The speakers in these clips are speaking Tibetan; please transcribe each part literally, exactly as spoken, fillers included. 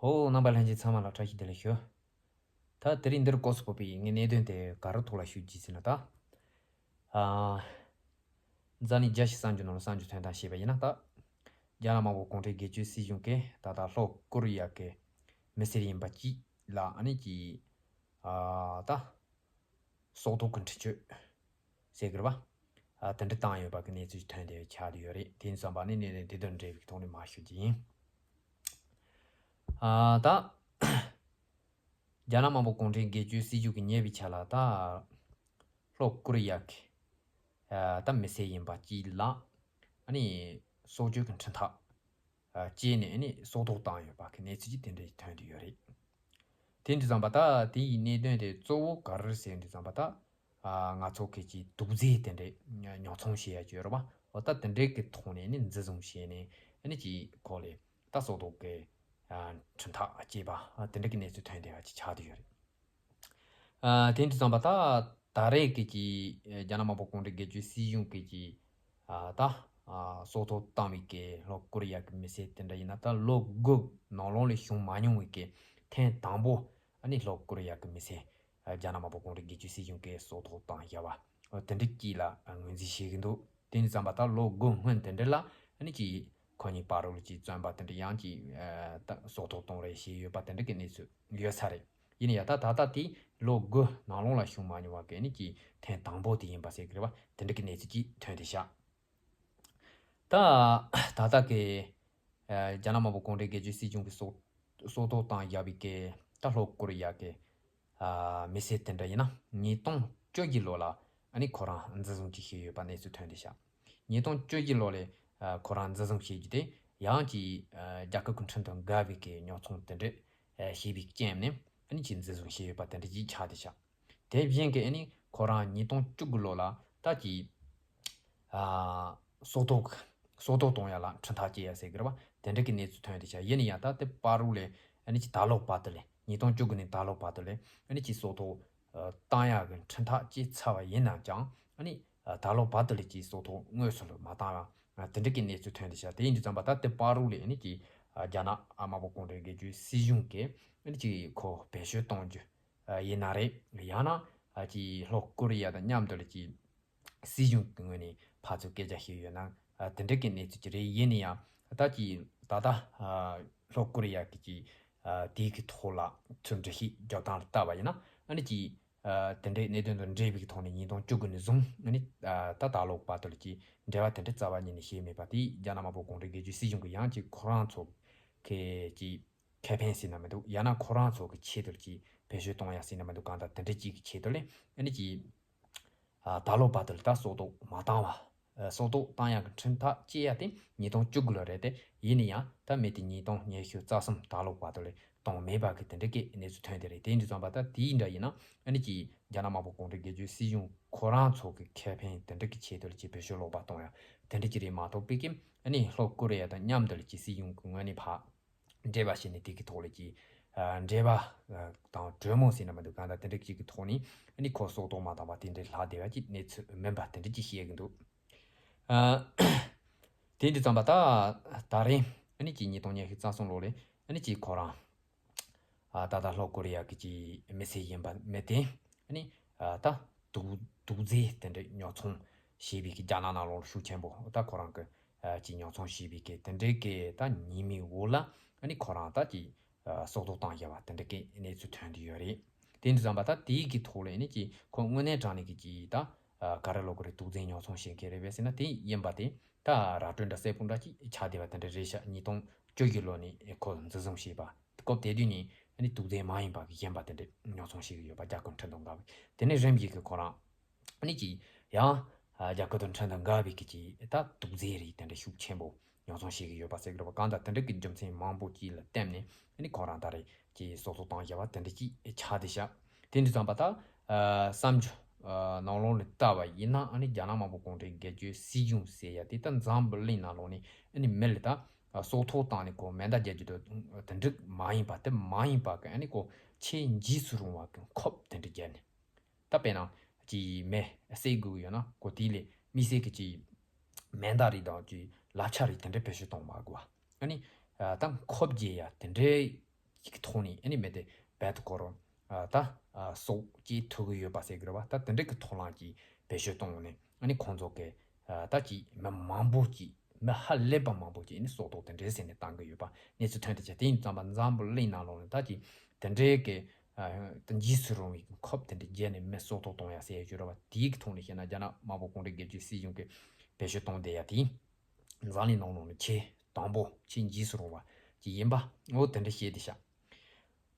ཨོ། རྣམ་པ་ལྷན་རྒྱས་ཚང་མ་ལ་བཀྲ་ཤིས་བདེ་ལེགས་ཞུ། ད་དེ་རིང་འདིར་སྐོར་སུ་བབས་པའི་ངའི་གནད་དོན་དེ་ག་རེ་ཐོག་ལ་ཞུ་རྒྱུ་ཟེར་ན་ད། ཨ། འཛམ་གླིང་རྒྱལ་སྤྱི་གསར་འགྱུར་ནང་ལ་གསར་འགྱུར་ཐོན་སྟངས་བཤད་པ་ཡིན་ན་ད། རྒྱ་ནག་དམར་པོ་གུང་ཁྲན་སྒེར་གཅོད་སྲིད་གཞུང་གིས་ད་ལྟ་ལྷོ་ཀོ་རི་ཡ་གི་མི་སེར་ཡིན་པ་གཅིག་ལ་ཨ་ནི་ཀྱི། ཨ། ད། སྲོག་ཐོག་གི་འཕྲིན་བཅོལ་ཟེར་གི་རེད་པ། ཨ། དེ་འདྲ་བཏང་ཡོད་པ་གི་གནས་ཚུལ་ཐོན་བསྡད་ཆགས་བསྡད་ཡོད་རེད། དེ་ཡིན་ཙང་པ་ནི་གནད་དོན་དེ་དང་འབྲེལ་བའི་ཐོག་ནས་མར་ཞུ་རྒྱུ་ཡིན། ཨ། ད། རྒྱ་ནག་དམར་པོ་གུང་ཁྲན་སྒེར་གཅོད་སྲིད་གཞུང་གིས་ཉེ་བའི་ཆར་ལ་ད། ལྷོ་ཀོ་རི་ཡ་གི། ཨ། ད་མི་སེར་ཡིན་པ་གཅིག་ལ། ཨ་ནི། སྲོག་གཅོད་ཀྱི་འཕྲིན་ཐག་ཨ། བཅད་ནས་ཨ་ནི་སྲོག་ཐོག་བཏང་ཡོད་པ་གི་གནས་ཚུལ་ཅིག་དེ་འདྲ་ཐོན་བསྡད་ཡོད་རེད། དེ་འདྲ་ཙམ་པ་ད་དེ་ཡི་གནད་དོན་དེ་གཙོ་བོ་ག་རེ་ཟེར་འདྲ་ཙམ་པ་ད། ཨ། ང་ཚོ་གི་ཅིག་དུག་རྫས་དེ་འདྲ་ཉོ་ཚོང་བྱེད་ཡ་ཅིག་ཡོད་རེད་པ། འོ་ད་དེ་འདྲའི་གི་ཐོག་ནས་ཨ་ནི་འཛིན་བཟུང་བྱས་ནས་ཨ་ནི་ཅིག་ཁོ་ལས་ད་སྲོག་ཐོག་གི། ཨ། འཕྲིན་ཐག་བཅད་པ། ཨ། དེ་འདྲ་གི་གནས་ཚུལ་ཐོན་བསྡད་པ་ཅིག་ཆགས་བསྡད་ཡོད་རེད། ཨ། དེ་འདྲ་ཙམ་པ་ད་ད་རེས་ཀྱི་ཀྱི་རྒྱ་ནག་དམར་པོ་གུང་ཁྲན་སྒེར་གཅོད་སྲིད་གཞུང་གི་ཀྱི། ཨ། ད། ཨ། སྲོག་ཐོག་བཏང་བའི་ཀྱི་ལྷོ་ཀོ་རི་ཡ་གི་མི་སེར་དེ་འདྲ་ཡིན་ན་ད་ལོ་དགུ་ནང་ལོགས་ལས་བྱུང་མ་མྱོང་བའི་ཀྱི་ཐེངས་དང་པོ་ཨ་ནི་ལྷོ་ཀོ་རི་ཡ་གི་མི་སེར། ཨ། རྒྱ་ནག་དམར་པོ་གུང་ཁྲན་སྒེར་གཅོད་སྲིད་གཞུང་གི་སྲོག་ཐོག་བཏང་བཞག་པ། ཨ། དེ་འདྲ་ཅིག་ལ་ངོས་འཛིན་བྱེད་ཀྱི་འདུག་དེ་འདྲ་ཙམ་པ་ད་ལོ་དགུ་སྔོན་དེ་འདྲ་ལ་ཨ་ནི་ཅིག་ཁོ་གཉིས་བར་ལ་ཅིག་བཙོན་པ་དེ་འདྲ་ཡང་ཅིག་ཨ། ད་སྲོག་ཐོག་གཏོང་རེས་བྱས་ཡོད་པ་དེ་འདྲ་གི་གནས་ཚུལ་ཡོད་ས་རེད། ཡིན་ཡང་ད་ད་ལྟ་དེ་ལོ་དགུ་ནང་ལོགས་ལ་བྱུང་མ་མྱོང་བ་གི་ནི་ཀྱི་ཐེངས་དང་པོ་དེ་ཡིན་པ་ཟེར་གི་རེད་བ། དེ་འདྲ་གི་གནས་ཚུལ་ཅིག་ཐོན་བསྡད་ཤག་ད་ད་ལྟ་གི། ཨ། རྒྱ་ནག་དམར་པོ་གུང་ཁྲན་སྒེར་གཅོད་སྲིད་གཞུང་གི་སྲོག་སྲོག་ཐོག་བཏང་བཞག་པའི་གི་ད་ལྷོ་ཀོ་རི་ཡ་གི། ཨ། མི་སེར་དེ་འདྲ་ཡིན་ན་ཉིས་སྟོང་བཅུ་བཞི་ལོ་ལ་ཨ་ནི་ཁོ་རང་འཛིན་བཟུང་ཅིག་བྱས་ཡོད་པ་གནས་ཚུལ་ཐོན་བསྡད་ཤག་ཉིས་སྟོང་བཅུ་བཞི་ལོ་ལས། ཨ། ཁོ་རང་འཛིན་བཟུང་བྱས་རྒྱུ་དེ་ཡང་ཅིག་ཨ། རྒྱལ་ཁབ་ཀྱི་ཁྲིམས་དང་འགལ་བའི་གི་ཉོ་ཚོང་དེ་འདྲ། ཨ། བྱས་པའི་རྐྱེན་ནས་ཨ་ནི་ཅིག་འཛིན་བཟུང་བྱས་ཡོད་པ་དེ་འདྲ་ཅིག་ཆགས་བསྡད་ཤག་དེ་བཞིན་གི་ཨ་ནི་ཁོ་རང་ཉིས་སྟོང་བཅུ་དགུ་ལོ་ལ་ད་ཅིག་ཨ། སྲོག་ཐོག་སྲོག་ཐོག་གཏོང་ཡ་ལ་འཕྲིན་ཐག་བཅད་ཡ་ཟེར་གི་རེད་བ། དེ་འདྲ་གི་གནས་ཚུལ་ཐོན་བསྡད་ཤག་ཡིན་ན་ཡང་ད་དེ་བར་དུ་ལས་ཨ་ནི་ཅིག་ད་ལོ་བར་དུ་ལས་ཉིས་སྟོང་བཅུ་དགུ་ནས་ད་ལོ་བར་དུ་ལས་ཨ་ནི་ཅིག་སྲོག་ཐོག་ཨ། བཏང་ཡག་གི་འཕྲིན་ཐག་བཅད་ཚར་བ་ཡིན་ན་ཀྱང་ཨ་ནི་ཨ། ད་ལོ་བར་དུ་ལས་ཀྱི་སྲོག་ཐོག་དངོས་སུ་ལ་མ་བཏང་བ། ཨ། དེ་འདྲ་གི་གནས་ཚུལ་ཐོན་བསྡད་ཤག་དེ་ཡིན་དུས་ཙམ་པ་ད་དེ་བར་དུ་ལས་ཨ་ནི་ཀྱི་ཨ། རྒྱ་ནག་ཨ། དམར་པོ་གུང་ཁྲན་སྒེར་གཅོད་སྲིད་གཞུང་གིས་ཨ་ནི་ཀྱི་ཁོ་བེད་སྤྱོད་གཏོང་རྒྱུ་ཨ། ཡིན་ན་རེད། ཡང་ན་ཨ། ཀྱི་ལྷོ་ཀོ་རི་ཡ་དང་མཉམ་དུ་ལ་ཀྱི་སྲིད་གཞུང་གི་ངོས་ནས་ཕར་ཚུར་སྐད་ཆ་བཤད་ཡོད་ན་ཨ། དེ་འདྲ་གི་གནས་ཚུལ་ཅིག་རེད། ཡིན་ན་ཡང་ད་ཀྱི་ད་ལྟ་ཨ། ལྷོ་ཀོ་རི་ཡ་གི་ཀྱི་ཨ། དེའི་གི་ཐོག་ལ་ཚུར་འགྲེལ་བཤད་རྒྱག་སྟངས་ལ་བལྟས་པ་ཡིན་ན་ཨ་ནི་ཀྱི། ཨ། དེ་འདྲའི་གནད་དོན་དང་འབྲེལ་བའི་ཐོག་ནས་ཉིས་སྟོང་བཅུ་དགུ་ནས་བཟུང་ཨ་ནི་ཨ། ད་ད་ལོ་བར་དུ་ལ་ཀྱི་འབྲེལ་བ་དེ་འདྲ་རྩ་བ་ཉིད་ནས་བྱས་མེད་པ་དེ་རྒྱ་ནག་དམར་པོ་གུང་ཁྲན་སྒེར་གཅོད་སྲིད་གཞུང་གི་ཡང་ཅིག་ཁོ་རང་ཚོ་གི་ཀྱི་ཁེ་ཕན་ཟེར་ན་མི་འདུག་ཡང་ན་ཁོ་རང་ཚོ་གི་ཆེད་དུ་ཀྱི་བེད་སྤྱོད་གཏོང་ཡ་ཟེར་ན་མི་འདུག་གང་ལྟར་དེ་འདྲ་ཅིག་གི་ཆེད་དུ་ལས་ཨ་ནི་ཀྱི། ཨ། ད་ལོ་བར་དུ་ལ་ད་སྲོག་ཐོག་མ་བཏང་བ། ཨ། སྲོག་ཐོག་བཏང་ཡག་གི་འཕྲིན་ཐག་བཅད་ཡ་དེ་ཉིས་སྟོང་བཅུ་དགུ་ལོ་རེད་དེ། ཡིན་ན་ཡང་ད་མི་དེ་ཉིས་སྟོང་ཉི་ཤུ་རྩ་གསུམ་ད་ལོ་བར་དུ་ལ་གཏོང་མེད་པ་གི་དེ་འདྲ་གི་གནས་ཚུལ་ཐོན་དེ་རེད། དེ་འདྲ་ཙམ་པ་ད་དེའི་འདྲ་ཡིན་ན་ཨ་ནི་ཀྱི་རྒྱ་ནག་དམར་པོ་གུང་ཁྲན་སྒེར་གཅོད་སྲིད་གཞུང་ཁོ་རང་ཚོ་གི་ཁེ་ཕན་དེ་འདྲ་གི་ཆེད་དུ་ལ་ཀྱི་བེད་སྤྱོད་ལོག་པ་གཏོང་ཡ་དེ་འདྲ་ཅིག་རེད་མ་གཏོགས་པའི་གི་ཨ་ནི་ལྷོ་ཀོ་རི་ཡ་དང་མཉམ་དུ་ལ་ཀྱི་སྲིད་གཞུང་གི་ངོས་ནས་ཕར་འབྲེལ་བ་བྱས་ནས་དེ་གི་ཐོག་ལ་ཀྱི་ཨ། འབྲེལ་བ་ཨ། དང་གྲོས་མོལ་ཟེར་ན་མི་འདུག་གང་ལྟར་དེ་འདྲ་ཅིག་གི་ཐོག་ནས་ཨ་ནི་ཁོ་སྲོག་ཐོག་མ་བཏང་བ་དེ་འདྲའི་ལྷག་བསྡད་པ་ཅིག་གནས་ཚུལ་མིན་པ་དེ་འདྲ་ཅིག་བཤད་ཀྱི་འདུག་ཨ། དེ་འདྲ་ཙམ་པ་ད་ད་རེས་ཨ་ནི་ཀྱི་ཉིས་སྟོང་ཉི་ཤུ་རྩ་གསུམ་ལོ་ལས་ཨ་ནི་ཀྱི་ཁོ་རང་ཨ། ད་ལྟ་ལྷོ་ཀོ་རི་ཡ་གི་ཀྱི་མི་སེར་ཡིན་པ་མི་དེ་ཨ་ནི་ཨ། ད་དུག་དུག་རྫས་དེ་འདྲ་ཉོ་ཚོང་བྱས་པའི་གི་རྒྱ་ནག་ནང་ལོགས་ཤུགས་ཆེན་པོ་ད་ཁོ་རང་གི་ཨ། ཀྱི་ཉོ་ཚོང་བྱས་པའི་གི་དེ་འདྲའི་གི་ད་ཉེས་མིང་འོག་ལ་ཨ་ནི་ཁོ་རང་ད་ཀྱི་ཨ། སྲོག་ཐོག་བཏང་བཞག་པ་དེ་འདྲ་གི་གནས་ཚུལ་ཐོན་དུ་ཡོད་རེད། དེ་འདྲ་ཙམ་པ་ད་དེའི་གི་ཐོག་ལ་ཨ་ནི་ཀྱི་ཁོ་དངོས་གནས་དྲང་གནས་ཀྱི་ཀྱི་ད་ཨ། ག་རེ་ལབ་དགོས་རེད། དུག་རྫས་ཉོ་ཚོང་བྱེད་མཁན་རེད་པས་ཟེར་ན་དེ་ཡིན་པ་དེ་ད་ར་སྤྲོད་འདྲ་གསལ་པོ་འདྲ་ཅིག་ཆགས་བསྡད་པ་དེ་འདྲ་རེད་ཤག་ཉིས་སྟོང་བཅུ་བཞི་ལོ་ནས་ཁོ་འཛིན་བཟུང་བྱས་པ་སྐབས་དེ་དུས་ནས་ཨ་ནི་དུག་རྫས་མ་ཡིན་པ་གི་གཞན་པ་དེ་འདྲ་ཉོ་ཚོང་བྱེད་ཀྱི་ཡོད་པ་རྒྱལ་ཁབ་ཁྲིམས་དང་འགལ་བའི་དེ་ནས་རིམ་བཞིན་གྱི་ཁོ་རང་ཨ་ནི་ཀྱི་ཡང་ཨ། རྒྱལ་ཁབ་དང་ཁྲིམས་དང་འགལ་བའི་གི་ཀྱི་ད་དུག་རྫས་རིགས་དེ་འདྲ་ཤུགས་ཆེན་པོ་ཉོ་ཚོང་བྱེད་ཀྱི་ཡོད་པ་ཟེར་གི་རེད་པ། གང་ལྟར་དེ་འདྲ་གི་རྒྱུ་མཚན་མང་པོ་ཅིག་ལ་བརྟེན་ནས་ཨ་ནི་ཁོ་རང་ད་རེས་ཀྱི་སྲོག་ཐོག་བཏང་བཞག་པ་དེ་འདྲ་ཅིག་ཆགས་བསྡད་ཤག་དེ་འདྲ་ཙམ་པ་ད་ཨ། གསར་འགྱུར་ཨ། ནང་ལོགས་ལ་བལྟས་པ་ཡིན་ན་ཨ་ནི་རྒྱ་ནག་དམར་པོ་གུང་ཁྲན་སྒེར་གཅོད་སྲིད་གཞུང་ཟེར་ཡ་དེ་ད་འཛམ་བུ་གླིང་ནང་ལོགས་ནས་ཨ་ནི་མི་ལ་ད་སྲོག་ཐོག་བཏང་ནས་ཁོ་མེ་མདའ་རྒྱག་རྒྱུ་དེ་འདྲ་མ་ཡིན་པ་དེ་མ་ཡིན་པ་གི་ཨ་ནི་ཁོ་ཆེས་འཇིགས་སུ་རུང་བ་གི་ཁོབ་དེ་འདྲ་བརྒྱབ་ནས། ད་དཔེར་ན་ཅིག་མེ་བསད་དགོས་ཀྱི་ཡོད་ན་ཁོ་དེ་ལས་དམིགས་བསལ་གྱི་ཅིག་མེ་མདའ་རིགས་དང་ཅིག་ལག་ཆ་རིགས་དེ་འདྲ་བེད་སྤྱོད་གཏོང་མ་དགོས་པ། ཨ་ནི་ད་ཁོབ་རྒྱག་ཡ་དེ་འདྲའི་ ཅིག་གི་ཐོག་ནས་ཨ་ནི་མི་དེ་བལ་དུ་སྐོར་རོ་ད་སྲོག་སྐྱེལ་ཐུབ་ཀྱི་ཡོད་པ་ཟེར་གི་རེད་བ། ད་དེ་འདྲ་གི་ཐོག་ལ་ཅིག་བེད་སྤྱོད་གཏོང་ནས་ཨ་ནི་ཁོང་ཚོ་གི་ད་ཅིག་མི་མང་པོ་ཅིག་མི་ཧ་ལས་པ་མང་པོ་ཅིག་ཨ་ནི་སྲོག་ཐོག་དེ་འདྲའི་ཟེར་ནས་བཏང་གི་ཡོད་པ་གནས་ཚུལ་ཐོན་ཏེ་ཆ། དེ་ཡིན་ཙམ་པ་འཛམ་བུ་གླིང་ནང་ལོགས་ནས་ད་ཅིག་དེ་འདྲའི་གི་ད་འཇིགས་སུ་རུང་བའི་ཁབ་དེ་འདྲ་བརྒྱབ་ནས་མི་སྲོག་ཐོག་གཏོང་ཡ་ཟེར་ཡ་ཅིག་ཡོད་རེད་བ། དེའི་གི་ཐོག་ནས་བཤད་ན་རྒྱ་ནག་དམར་པོ་གུང་ཁྲན་སྒེར་གཅོད་སྲིད་གཞུང་གི་བེད་སྤྱོད་གཏོང་བསྡད་ཡ་དེ་འཛམ་གླིང་ནང་ལོགས་ནས་ཆེས་དང་པོ་ཆེས་འཇིགས་སུ་རུང་བ་ཅིག་ཡིན་པ་འོ་དེ་འདྲ་བཤད་དེ་ཤག་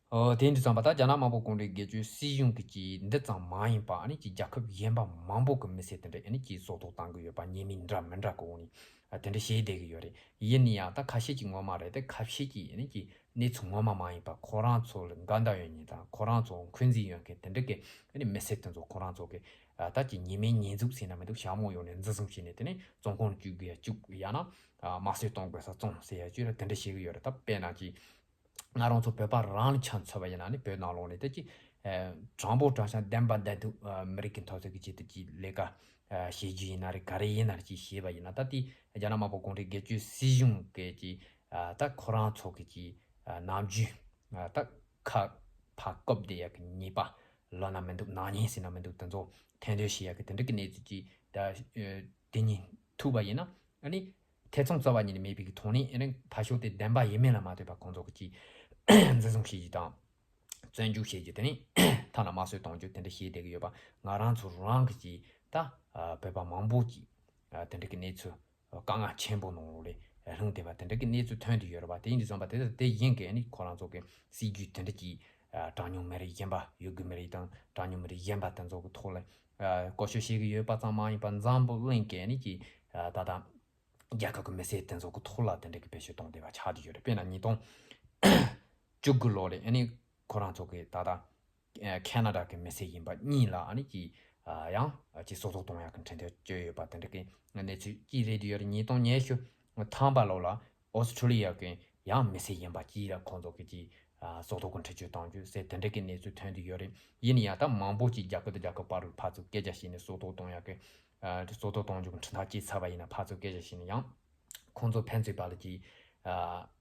འོ་དེ་འདྲ་ཙམ་པ་ད་རྒྱ་ནག་དམར་པོ་གུང་ཁྲན་སྒེར་གཅོད་སྲིད་གཞུང་གི་ཅིག་འདི་ཙམ་མ་ཡིན་པ་ཨ་ནི་ཅིག་རྒྱལ་ཁབ་གཞན་པ་མང་པོ་གི་མི་སེར་དེ་འདྲ་ཨ་ནི་ཅིག་སྲོག་ཐོག་བཏང་གི་ཡོད་པ་ཉེས་མིང་འདྲ་མི་འདྲ་གི་འོག་ནས་ཨ་དེ་འདྲ་བཤད་བསྡད་གི་ཡོད་རེད། ཡིན་ན་ཡང་ད་ཁ་ཤས་ཀྱིས་ངོ་མ་རེད་དེ་ཁ་ཤས་ཀྱིས་ཨ་ནི་ཅིག་གནས་ཚུལ་ངོ་མ་མ་ཡིན་པ་ཁོ་རང་ཚོ་ལ་འགལ་ཟླ་ཡོད་མཁན་དང་ཁོ་རང་ཚོ་འཁོན་འཛིན་ཡོད་མཁན་དེ་འདྲ་གི་ཨ་ནི་མི་སེར་དེ་ཚོ་ཁོ་རང་ཚོ་གི་ཨ་ད་ཅིག་ཉེས་མེད་ཉེས་འཛུགས་ཟེར་ན་མི་འདུག་ཞྭ་མོ་གཡོགས་ནས་འཛིན་བཟུང་བྱས་ནས་དེ་ནས་བཙོན་ཁང་བཅུག་དགོས་ཡ་བཅུག་ཡང་ན་ཨ་དམར་གསོད་གཏོང་དགོས་ས་བཙོང་ཟེར་ཡ་བཅུག་ར་དེ་འདྲ་བྱེད་གི་ཡོད་རེད། ད་དཔེར་ན་ཅིག་ང་རང་ཚོ་བོད་པ་རང་ལ་ཆ་མཚོན་པ་ཡིན་ན་ནི་བོད་ནང་ལོགས་ནས་ད་ཅིག་ཨ་དྲང་པོ་དྲང་བཞག་བདེན་པ་བདེན་ཐུག་ཨ་མི་རིགས་ཀྱི་འཐབ་རྩོད་ཀྱི་ཆེད་དུ་ཅིག་ལས་ཀ་ཨ་བྱེད་རྒྱུ་ཡིན་ན་རེད། ག་རེ་ཡིན་ན་རེད་ཅིག་བྱས་པ་ཡིན་ན་ད་དེ་རྒྱ་ནག་དམར་པོ་གུང་ཁྲན་སྒེར་གཅོད་སྲིད་གཞུང་གི་ཅིག་ཨ་ད་ཁོ་རང་ཚོ་གི་ཅིག་ཨ་ནམ་རྒྱུན་ཨ་ད་ཁ་ཕར་བཀབ་བསྡད་ཡག་གི་ཉེས་པ་ལབ་ན་མི་འདུག་ནག་ཉེས་ཟེར་ན་མི་འདུག་དེ་ཚོ་ཐེར་འདོན་བྱེད་ཡག་གི་དེ་འདྲ་གི་གནས་ཚུལ་ཅིག་ད་ཨ་དེ་གཉིས་ཐུག་པ་ཡིན་ན་ཨ་ནི་ཐེ་ཚོམ་རྩ་བ་ཉིད་ནས་མེད་པའི་གི་ཐོག་ནས་ཨ་ནི་ཕར་ཕྱོགས་དེ་བདེན་པ་ཡིན་མིན་ལ་མ་ལྟོས་པར་ཁོང་ཚོ་གི་ཅིག་འཛིན་བཟུང་བྱེད་རྒྱུ་དང་བཙོན་འཇུག་བྱེད་རྒྱུ་དེ་ནས་ཐ་ན་དམར་གསོད་གཏོང་རྒྱུ་དེ་འདྲ་བྱེད་བསྡད་གི་ཡོད་པ་ང་རང་ཚོ་རང་གི་ཅིག་ད་ཨ་བོད་པ་མང་པོ་ཅིག་ཨ་དེ་འདྲ་གི་གནས་ཚུལ་དཀའ་ངལ་ཆེན་པོ་ནང་ལོགས་ལ་ལྷུང་བསྡད་པ་དེ་འདྲ་གི་གནས་ཚུལ་ཐོན་བསྡད་ཡོད་རེད་པ། དེ་ཡིན་དུས་ཙམ་པ་དེ་དེ་ཡིན་གི་ཨ་ནི་ཁོ་རང་ཚོ་གི་སྲིད་ཇུས་དེ་འདྲ་ཅིག་ཨ་གྲངས་ཉུང་མི་རིགས་གཞན་པ་ཡུ་གུར་མི་རིགས་དང་གྲངས་ཉུང་མི་རིགས་གཞན་པ་དེ་ཚོ་གི་ཐོག་ལ་ཨ་བཀོལ་སྤྱོད་བྱེད་གི་ཡོད་པ་ཙམ་མ་ཡིན་པ་འཛམ་བུ་གླིང་གི་ཨ་ནི་ཅིག་ཨ་ད་ལྟ་རྒྱལ་ཁབ་ཀྱི་མི་སེར་དེ་ཚོ་གི་ཐོག་ལ་དེ་འདྲ་གི་བེད་སྤྱོད་གཏོང་བསྡད་པ་ཆགས་བསྡད་ཡོད་རེད། དཔེར་ན་ཉིས་སྟོང་བཅུ་དགུ་ལོ་ལ་ཨ་ནི་ཁོ་རང་ཚོ་གི་ད་ལྟ་ཨ་ཁེ་ན་ཌ་གི་མི་སེར་ཡིན་པ་གཉིས་ལ་ཨ་ནི་ཅིག་ཨ་ཡང་ཅིག་སྲོག་ཐོག་གཏོང་ཡག་གི་འཕྲིན་ཐེ་བཅོལ་ཡོད་པ་དེ་འདྲ་གི་གནས་ཚུལ་ཅིག་རེད་དེ་ཡོད་རེད། ཉིས་སྟོང་ཉི་ཤུ་ཐམ་པ་ལོ་ལ་ཨོ་སི་ཁྲུ་ལི་ཡ་གི་ཡང་མི་སེར་ཡིན་པ་གཅིག་ལ་ཁོང་ཚོ་གི་ཅིག་ཨ་སྲོག་ཐོག་གི་འཕྲིན་བཅོལ་གཏོང་རྒྱུ་ཟེར་དེ་འདྲ་གི་གནས་ཚུལ་ཐོན་དུ་ཡོད་རེད། ཡིན་ན་ཡང་ད་མང་པོ་ཅིག་རྒྱལ་ཁབ་དང་རྒྱལ་ཁབ་བར་དུ་ཕར་ཚུར་སྐད་ཆ་བཤད་ནས་སྲོག་ཐོག་གཏོང་ཡག་གི་ཨ་སྲོག་ཐོག་གཏོང་རྒྱུ་གི་འཕྲིན་ཐག་བཅད་ཚར་བ་ཡིན་ན་ཕར་ཚུར་སྐད་ཆ་བཤད་ནས་ཡང་ཁོང་ཚོ་ཕན་ཚུན་བར་ལ་ཅིག་ཨ་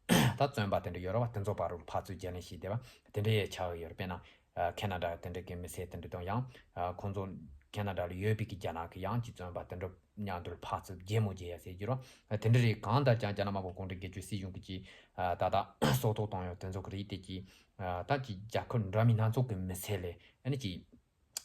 ད་བཙོན་པ་དེ་འདྲ་ཡོད་རེད་བ། དེ་ཚོ་བར་རུ་ཕར་ཚུར་བརྗེ་ལེན་བྱས་བསྡད་པ་དེ་འདྲ་ཡང་ཆགས་ཡོད་རེད། དཔེར་ན་ཨ་ཁེ་ན་ཌ་དེ་འདྲ་གི་མི་སེར་དེ་འདྲ་དང་ཡང་ཨ་ཁོང་ཚོ་ཁེ་ན་ཌ་ལ་ཡོད་པའི་གི་རྒྱ་ནག་གི་ཡང་ཅིག་བཙོན་པ་དེ་འདྲ་མཉམ་དུ་ཕར་ཚུར་བརྗེ་མོ་བརྗེ་ཡ་ཟེར་རྒྱུ་རོ་དེ་འདྲ་རེད། གང་ལྟར་ཀྱང་རྒྱ་ནག་དམར་པོ་གུང་ཁྲན་སྒེར་གཅོད་སྲིད་གཞུང་གི་ཅིག་ཨ་ད་ལྟ་སྲོག་ཐོག་གཏོང་ཡག་དེ་ཚོ་གི་རིགས་དེ་ཅིག་ཨ་ད་ཅིག་རྒྱལ་ཁབ་འདྲ་མིན་སྣ་ཚོགས་ཀྱི་མི་སེར་ལ་ཨ་ནི་ཅིག་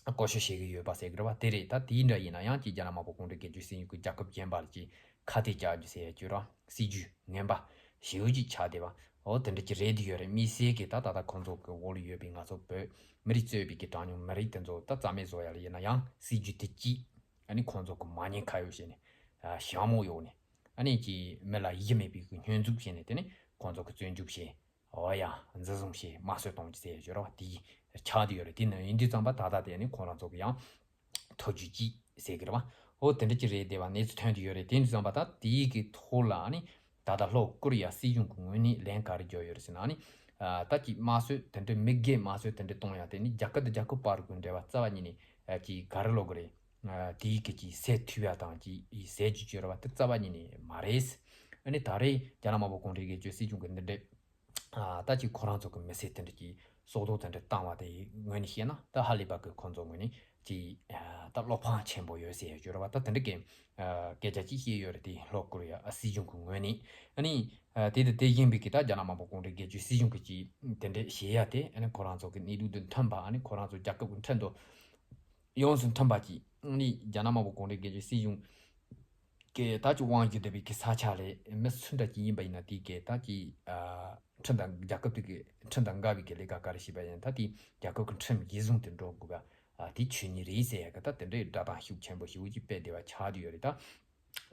བཀོལ་སྤྱོད་བྱེད་ཀྱི་ཡོད་པ་ཟེར་གྱི་རེད་བ། དེ་རེད། ད་དེའི་འདྲ་ཡིན་ན་ཡང་ཅིག་རྒྱ་ནག་དམར་པོ་གུང་ཁྲན་སྒེར་གཅོད་སྲིད་གཞུང་གི་རྒྱལ་ཁབ་གཞན་པ་ལ་ཅིག་ཁ་གཏད་བཅག་རྒྱུ་ཟེར་ཡ་ཅིག་ར་སྲིད་ཇུས་ངན་པ་ཞེ་པོ་ཅིག་ཆགས་བསྡད་པ་འོ་དེ་འདྲ་ཅིག་རེད་དེ་ཡོད་རེད། དམིགས་བསལ་གྱི་ད་ད་ལྟ་ཁོང་ཚོ་གི་འོག་ལ་ཡོད་པའི་ང་ཚོ་བོད་མི་རིགས་གཙོས་པའི་གི་གྲངས་ཉུང་མི་རིགས་དེ་ཚོ་ད་རྩ་མེད་བཟོ་ཡ་ལ་ཡིན་ན་ཡང་སྲིད་ཇུས་དེ་གཅིག་ཨ་ནི་ཁོང་ཚོ་གི་མ་ཉེས་ཁ་གཡོགས་བྱས་ནས་ཨ་ཞྭ་མོ་གཡོགས་ནས་ཨ་ནི་ཅིག་མི་ལ་ཡིད་མེད་པའི་གི་བསྙོན་འཛུགས་བྱས་ནས་དེ་ནས་ཁོང་ཚོ་གི་བཙོན་འཇུག་བྱས། འོ་ཡ། འཛིན་བཟུང་བྱས་དམར་གསོད་གཏོང་རྒྱུ་ཟེར་ཡ་ཡོད་རེད་བ། དེ་ཆགས་བསྡད་ཡོད་རེད། དེ་ནི་ཡིན་དུས་ཙམ་པ་ད་ལྟ་དེ་ནི་ཁོང་རང་ཚོ་གི་ཡང་ཐོ་ཇུས་ཅིག་ཟེར་གི་རེད་བ། འོ་དེ་འདྲ་ཅིག་རེད་བསྡད་པ་གནས་ཚུལ་ཐོན་བསྡད་ཡོད་རེད། དེ་ཡིན་དུས་ཙམ་པ་ད་དེའི་གི་ཐོག་ལ་ཨ་ནི་ད་ལྟ་ལྷོ་ཀོ་རི་ཡ་སྲིད་གཞུང་གི་ངོས་ནས་ལན་ག་རེ་རྒྱག་ཡོད་རེད་ཟེར་ན་ཨ་ནི་ད་ཅིག་དམར་གསོད་དེ་འདྲ་མི་སྒེར་དམར་གསོད་དེ་འདྲ་གཏོང་ཡ་དེ་ནི་རྒྱལ་ཁབ་དང་རྒྱལ་ཁབ་བར་གྱི་འབྲེལ་བ་རྩ་བ་ཉིད་ནས་ཅིག་ག་རེ་ལབ་དགོས་རེད། དེའི་གི་ཅིག་ཟས་འཐུས་པ་དང་ཅིག་ཟས་ཀྱི་སྤྱོད་ར་བ་དེ་རྩ་བ་ཉིད་ནས་མ་རེད། ཨ་ནི་ད་རེས་རྒྱ་ནག་དམར་པོ་གུང་ཁྲན་སྒེར་གཅོད་སྲིད་གཞུང་གི་འདི་འདྲས། ཨ་ད་ཅིག་ཁོ་རང་ཚོ་གི་མི་སེར་དེ་འདྲ་ཅིག་སྲོག་ཐོག་དེ་འདྲ་བཏང་བ་དེའི་ངོས་ནས་བཤད་ན་ད་ཧ་ལས་པ་གི་ཁོང་ཚོ་ངོས་ནས་ཅིག་ཨ་ད་བློ་ཕམ་ཆེན་པོ་ཡོད་ཟེར་ཡ་སྤྱོད་ར་བ་ད་དེ་འདྲ་གི་ཨ་སྐད་ཆ་ཅིག་བཤད་ཡོད་རེད། དེ་ལྷོ་ཀོ་རི་ཡ་ཨ་སྲིད་གཞུང་གི་ངོས་ནས་ཨ་ནི་ཨ་དེ་དེ་དེ་ཡིན་པའི་གི་ད་རྒྱ་ནག་དམར་པོ་གུང་ཁྲན་སྒེར་གཅོད་སྲིད་གཞུང་གི་ཅིག་དེ་འདྲ་བྱེད་ཡ་དེ་ཨ་ནི་ཁོ་རང་ཚོ་གི་གནས་ལུགས་དང་མཐུན་པ་ཨ་ནི་ཁོ་རང་ཚོ་རྒྱལ་ཁབ་ཀྱི་ཁྲིམས་དང་ཡོངས་སུ་མཐུན་པ་ཅིག་ཨ་ནི་རྒྱ་ནག་དམར་པོ་གུང་ཁྲན་སྒེར་གཅོད་སྲིད་གཞུང་གི་ད་ཅིག་དབང་བསྒྱུར་བསྡད་པའི་གི་ས་ཆ་ལས་མི་སུ་འདྲ་ཅིག་ཡིན་པ་ཡིན་ན་དེའི་གི་ད་ཅིག་ཨ་ཁྲིམས་དང་རྒྱལ་ཁབ་དེ་གི་ཁྲིམས་དང་འགལ་བའི་གི་ལས་ཀ་ག་རེ་བྱས་པ་ཡིན་ད་དེ་རྒྱལ་ཁབ་ཀྱི་ཁྲིམས་གཞི་བཟུང་དུ་འགྲོ་དགོས་པ་ཨ་དེ་ཆོས་ཉིད་རེད་ཟེར་ཡ་གི་ད་དེ་འདྲའི་སྒྲ་གདངས་ཤུགས་ཆེན་པོ་ཞེ་པོ་ཅིག་སྤེལ་བསྡད་པ་ཆགས་བསྡད་ཡོད་རེད་ད།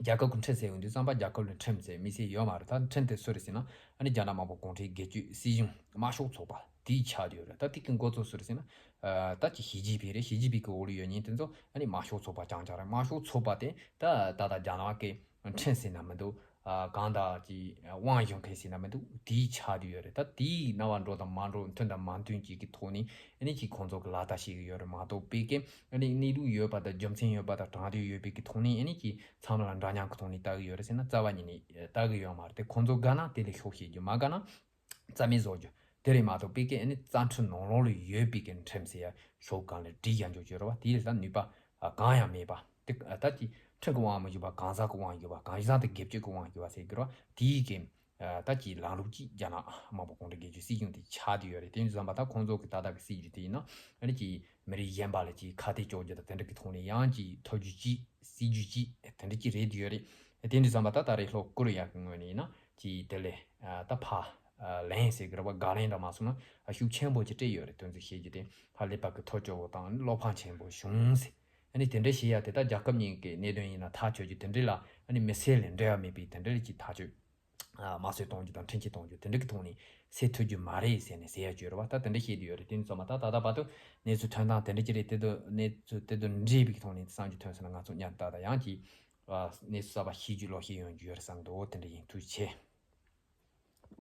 རྒྱལ་ཁབ་ཀྱི་ཁྲིམས་ཟེར་ཡོང་དུས་ཙམ་པ་རྒྱལ་ཁབ་ལ་ཁྲིམས་ཟེར་དམིགས་བསལ་ཡོད་མ་རེད། ད་ཁྲིམས་དེ་སུ་རེད་ཟེར་ན་ཨ་ནི་རྒྱ་ནག་དམར་པོ་གུང་ཁྲན་སྒེར་གཅོད་སྲིད་གཞུང་དམར་ཤོག་ཚོགས་པ་དེའི་ཆགས་བསྡད་ཡོད་རེད། ད་དེ་གི་འགོ་གཙོ་སུ་རེད་ཟེར་ན་ཨ་ད་ཅི་ཞི་ཅིན་ཕིང་རེད། ཞི་ཅིན་ཕིང་གི་འོག་ལ་ཡོད་མཁན་དེ་ཚོ་ཨ་ནི་དམར་ཤོག་ཚོགས་པ་རྐྱང་རྐྱང་རེད། དམར་ཤོག་ཚོགས་པ་དེ་ད་ད་ལྟ་རྒྱ་ནག་གི་ཁྲིམས་ཟེར་ན་མི་འདུག་ཨ་གང་ལྟར་ཅིག་དབང་ཡོད་མཁན་ཟེར་ན་མི་འདུག་དེའི་ཆགས་བསྡད་ཡོད་རེད། ད་དེའི་རྣ་བ་འགྲོ་དང་མ་འགྲོ་མཐུན་དང་མ་མཐུན་ཅིག་གི་ཐོག་ནས་ཨ་ནི་ཅིག་ཁོང་ཚོ་གི་ལག་བསྟར་བྱེད་ཀྱི་ཡོད་རེད་མ་གཏོགས་པའི་གི་ཨ་ནི་གནས་ལུགས་ཡོད་པ་དང་རྒྱུ་མཚན་ཡོད་པ་དང་དྲང་བདེན་ཡོད་པའི་གི་ཐོག་ནས་ཨ་ནི་ཅིག་ཚང་མ་ལ་འདྲ་མཉམ་གི་ཐོག་ནས་ལྟ་གི་ཡོད་རེད་ཟེར་ན་རྩ་བ་ཉིད་ནས་ལྟ་གི་ཡོད་མ་རེད། དེ་ཁོང་ཚོ་དགའ་ན་དེ་ལ་ཤུགས་བྱེད་རྒྱུ། མ་དགའ་ན་རྩ་མེད་བཟོ་རྒྱུ། དེ་རེད་མ་གཏོགས་པའི་གི་ཨ་ནི་རྩ་ཁྲིམས་ནང་ལོགས་ལ་ཡོད་པའི་གི་ཁྲིམས་ཟེར་ཡ་ཤོག་གང་ལ་བྲིས་ཡང་འཇོག་རྒྱུ་རེད་བ། དེའི་ལ་ནུས་པ་གང་ཡང་མེད་པ། དེ་ད་ཅི་ཁྲིམས་ཀྱི་དབང་མི་འཇུག་པ་གང་ཟག་གི་དབང་འཇུག་པ། གང་ཟག་དང་སྒེར་གཅོད་ཀྱི་དབང་འཇུག་པ་ཟེར་གི་རེད་བ། དེའི་གི་ད་ཅི་ལམ་ལུགས་ཅིག་རྒྱ་ནག་དམར་པོ་གུང་ཁྲན་སྒེར་གཅོད་སྲིད་གཞུང་དེ་ཆགས་བསྡད་ཡོད་རེད། དེ་ཡིན་ཙང་མ་ད་ཁོང་ཚོ་གི་ད་ལྟ་གི་སྲིད་ཇུས་དེ་ཡིན་ན་ཨ་ནི་ཅི་མི་རིགས་གཞན་པ་ལ་ཅི་ཁ་གཏད་གཅོག་རྒྱུ་དང་དེ་འདྲ་གི་ཐོག་ནས་ཡང་ཅི་ཐབས་ཇུས་ཅིག་སྲིད་ཇུས་ཅིག་དེ་འདྲ་ཅིག་རེད་བསྡད་ཡོད་རེད། དེ་འདྲ་ཙང་མ་ད་ད་རེས་ལྷོ་ཀོ་རི་ཡ་གི་ངོས་ནས་ཡིན་ན་ཅི་དེ་ལས་ད་ཕར་ལན་ཟེར་གི་རེད་བ། དགག་ལན་འདྲ་མ་སོང་ན་ཤུགས་ཆེན་པོ་ཅིག་སྤྲད་ཡོད་རེད། དོན་ཚན་བཤད་རྒྱུ་དེ་ཧ་ལས་པ་གི་ཐག་གཅོད་པོ་དང་བློ་ཕམ་ཆེན་པོ་བྱུང་ཟེར། ཨ་ནི་དེ་འདྲ་བྱེད་ཡ་དེ་ད་རྒྱལ་ཁབ་གཉིས་ཀྱི་གནད་དོན་ཡིན་ན་ཐག་གཅོད་རྒྱུ་དེ་འདྲ་ལ་ཨ་ནི་མི་སེར་ལས་འབྲེལ་བ་མེད་པའི་དེ་འདྲ་ལ་ཅིག་ཐག་གཅོད་དམར་གསོད་གཏོང་རྒྱུ་དང་འཕྲིན་སྐྱེལ་གཏོང་རྒྱུ་དེ་འདྲ་གི་ཐོག་ནས་སེལ་ཐུབ་རྒྱུ་མ་རེད་ཟེར་ནས་ཟེར་ཡ་བརྗོད་རེད་བ། ད་དེ་འདྲ་བཤད་དུ་ཡོད་རེད། དེ་ནི་ཚང་མ་ད་ད་ལྟ་བར་དུ་གནས་ཚུལ་ཐོན་སྟངས་དེ་འདྲ་ཅིག་རེད། དེ་དུ་གནས་ཚུལ་དེ་དུ་འདྲེས་པའི་ཐོག་ནས་བསམ་རྒྱུ་ཐོན་སོང་ན་ང་ཚོ་མཉམ་ད་ད་ཡང་ཅིག་གནས་ཚུལ་གསར་པ་ཤེས་རྒྱུ་ལོག་ཤེས་ཡོང་རྒྱུ་ཡོད་རེད་བསམ་འདུག་དེ་འདྲ་ཡིན། ཐུགས་རྗེ་ཆེ།